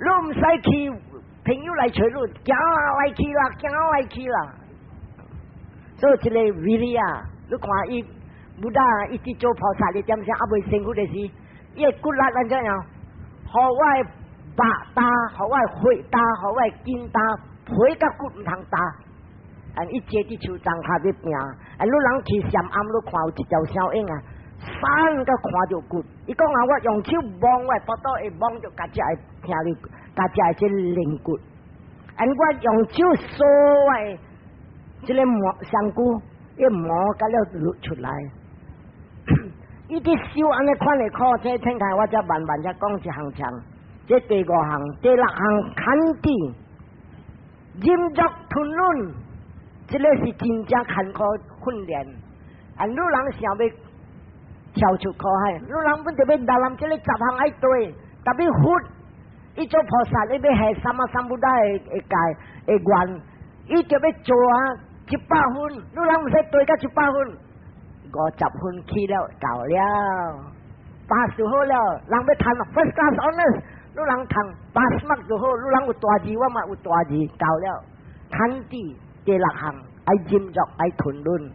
你毋使去朋友來揣你，行來去啦，行來去啦。所以這个 viriya，你看伊 Buddha 伊佇做菩薩的點聲，猶未成佛的時，伊的骨力按怎樣？予我的肉焦，予我的血焦，予我的筋焦，皮佮骨毋通焦。啊！伊坐佇樹叢跤欲拼，啊！你人去禪庵，你看有一條小影啊，散甲看著骨。伊講啊，我用手摸我的腹肚，會摸著家己的聽著，家己的這个龍骨。啊！我用手挲我的這个毛身軀，伊毛甲了露出來。伊佇修按呢款的苦，這聽看我才慢慢才講一項項。這第五項、第六項，坎ติ，忍辱吞忍。這个是真正艱苦訓練。啊，你人想欲跳出苦海，你人本就欲達人這个十項愛對，特別佛，伊做菩薩，伊欲下三藐三菩提的界的願，伊就欲做啊100分，你人毋使對到100分，50分去了夠了，pass 就好了。人欲趁 first class honors，你人趁 pass mark 就好，你人有大字，我嘛有大字，夠了。坎ติ第六項愛忍辱愛吞忍，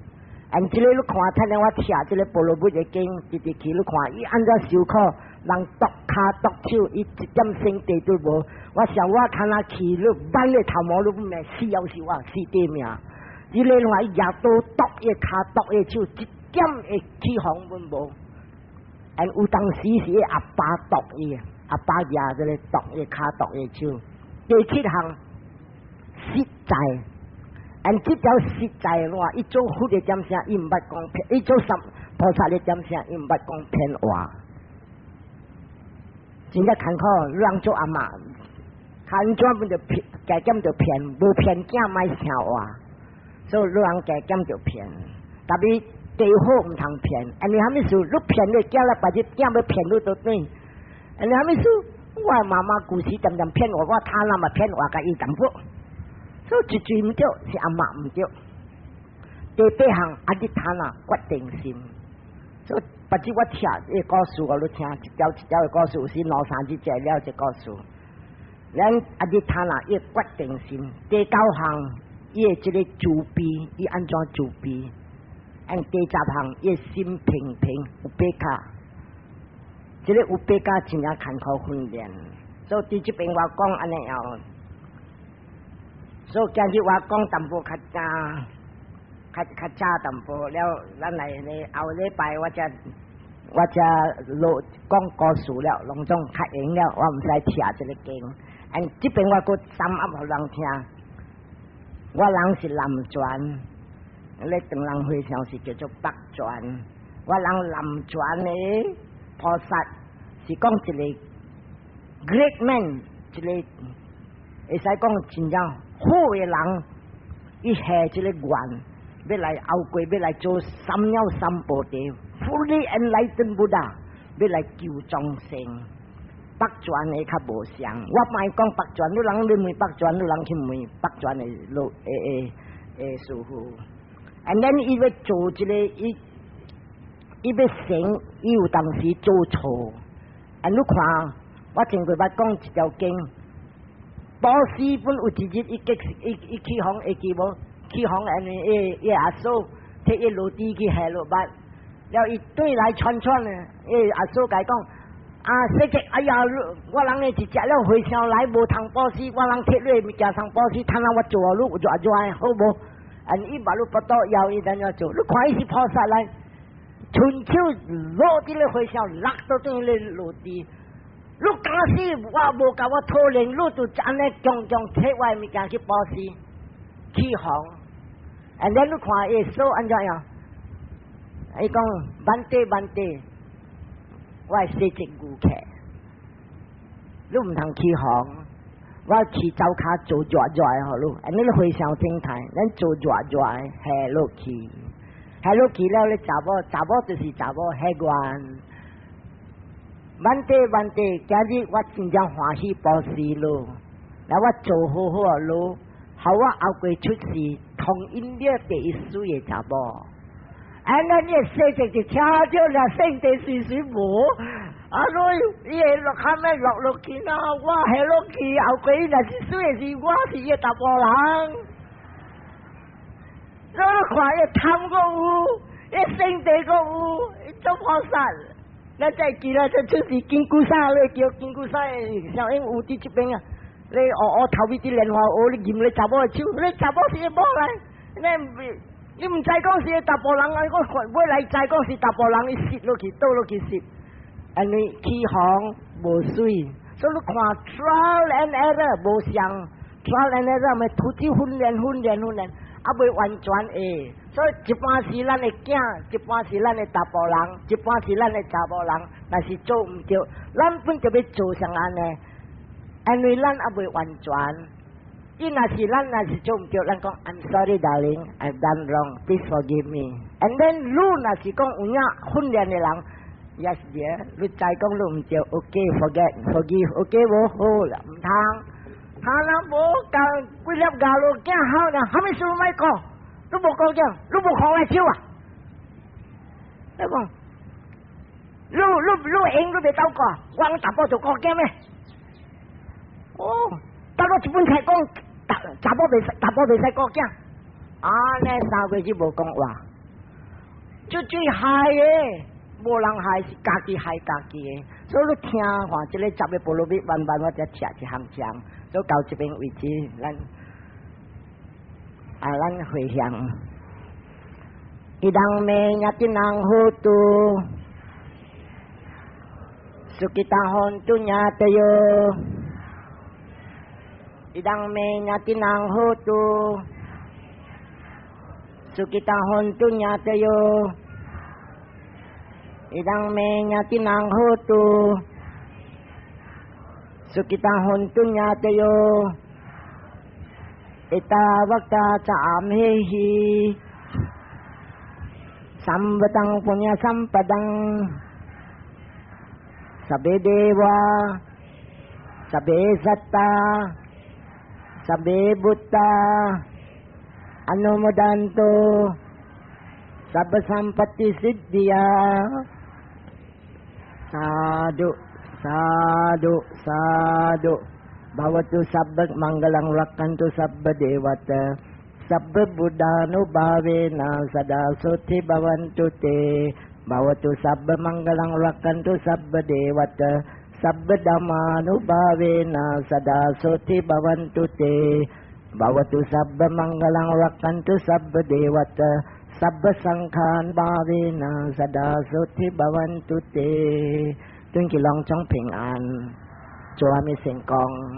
按這个你看，聽我聽這个波羅蜜的經，直直去你看，伊按怎受苦，人剁跤剁手，伊一點生地都無。我想我看他去，你挽个頭毛都毋會死，猶是我死地命。伊咧話伊舉刀剁伊跤剁伊手，一點會起風阮無。按有當時是伊阿爸剁伊，阿爸舉這个剁伊跤剁伊手。第七項實在。按這條實在話，伊做佛的點聲，伊毋捌講騙；伊做三菩薩的點聲，伊毋捌講騙話。真正艱苦，人做阿嬤，看專門就騙，加減就騙，無騙囝莫聽話，所以你人加減就騙。特別地好毋通騙，因為啥物事？你騙你囝了，別日囝欲騙你倒轉。因為啥物事？我媽媽舊時常常騙我，我他那嘛騙我，共伊淡薄。所以一句毋對，是阿嬤毋對。第八項阿底陀那決定心。所以別日我聽這個故事，我都聽一條一條的故事，有時兩三日食了這故事。咱阿底陀那伊決定心。第九項伊的這个慈悲，伊按怎慈悲？按第十項伊心平平 upekkha，這个 upekkha 真正艱苦訓練。所以佇這邊我講按呢樣。所以今日我講淡薄較早，較較早淡薄了，咱來咧後禮拜我才落講故事了，攏總較閒了，我毋使聽這个經。按這邊我閣三噏予人聽，我人是南傳，你唐人和尚是叫做北傳，我人南傳的菩薩是講一個 great man，一個會使講真正好的人，伊下這個願，欲來後過欲來做三藐三菩提，fully enlightened Buddha，欲來救眾生。北傳的較無相，我莫講北傳，你人欲問北傳，你人去問北傳的老誒誒誒師父。And then 伊欲做這個，伊伊欲成，伊有當時做錯。And 你看，我前幾擺講一條經，布施本有一日伊結伊伊去予會記無？去予按呢伊伊阿嫂提伊落地去下落捌，了伊對來喘喘的，伊阿嫂共伊講。啊，說者，哎呀，我人呢是食了和尚來無通布施，我人提你物件通布施，趁我做你熱熱好無？啊，伊把你不到要伊怎樣做？你看伊是菩薩來，伸手落佇咧和尚落到轉咧落地。你假使我無共我討論，你就按呢強強提我的物件去布施，去予。And then 你看伊嫂按怎樣？伊講 Bhante Bhante。我係洗隻牛客，你毋通起予，我去灶跤做熱熱的予你，按呢和尚心態，咱做熱熱的下落去，下落去了，你查某查某就是查某下願。Bhante Bhante，今日我真正歡喜布施咯，來我做好好啊咯，予我後過出世，同因了第一水的查某。啊！咱伊細隻就聽著啦，聖地隨隨無，啊！你伊會落下面落落去啦，我下落去後過伊若是水的是我是伊查埔人。你看伊貪閣有，伊聖地閣有，伊做菩薩。咱再記啦，這出是金龜山，你叫金龜山的小英有佇這邊啊。你烏烏頭尾佇蓮華湖，你認你查某的手，你查某是伊某來，你。你毋知講是查埔人啊！我尾來知講是查埔人，伊蝕落去，倒落去蝕，按呢起予無水，所以你看 trial and error 無相，trial and error 咪突擊訓練訓練訓練，猶未完全會。所以一半是咱的囝，一半是咱的查埔人，一半是咱的查某人，若是做毋著，咱本就欲做成按呢，因為咱猶未完全。伊若是咱若是做毋著，咱講 I'm sorry darling, I've done wrong, please forgive me. And then 你若是講有影訓練的人，Yes dear，你知講你毋著，OK forget forgive OK 無好啦，毋通。他若無共幾粒牙路囝好啦，啥物事莫講，你無講講，你無看我手啊？你講，你你你閒你袂鬥過，我淡薄就顧囝咩？哦，等我一本菜講。查某袂使，查某袂使顧囝，啊！呢3個月就無講話，就最害的，無人害是家己害家己的。所以你聽看，這個十個波羅蜜慢慢我才寫一行章，所以到這邊為止，咱啊，咱回向，伊當メญาตินัง โหตุ สุขิตา โหนตุ ญาตโย อิทังเม ญาตีนัง โหตุ สุขิตา โหนตุ ญาตโย อิทังเม ญาตีนัง โหตุ สุขิตา โหนตุ ญาตโย เอตาวตา จะ อัมเหหิ สัมปตัง ปุญญสัมปดัง สัพเพเดวาสัพเพสัตตาสัพเพบุตตาอนุโมทันตุ สัพพสัมปติสิทธิยา สาธุสาธุสาธุ ภวตุ สัพพมังคลัง รักขันตุ สัพพเทวตา สัพพพุทธานุภาเวนะ สดา โสตถิ ภวันตุเต ภวตุ สัพพมังคลัง รักขันตุ สัพพเทวตา สัพพธัมมานุภาเวนะ สดา โสตถิ ภวันตุเต ภวตุ สัพพมังคลัง รักขันตุ สัพพเทวตา สัพพสังฆานุภาเวนะ สดา โสตถิ ภวันตุเต 願佢攏總平安，做啥物成功。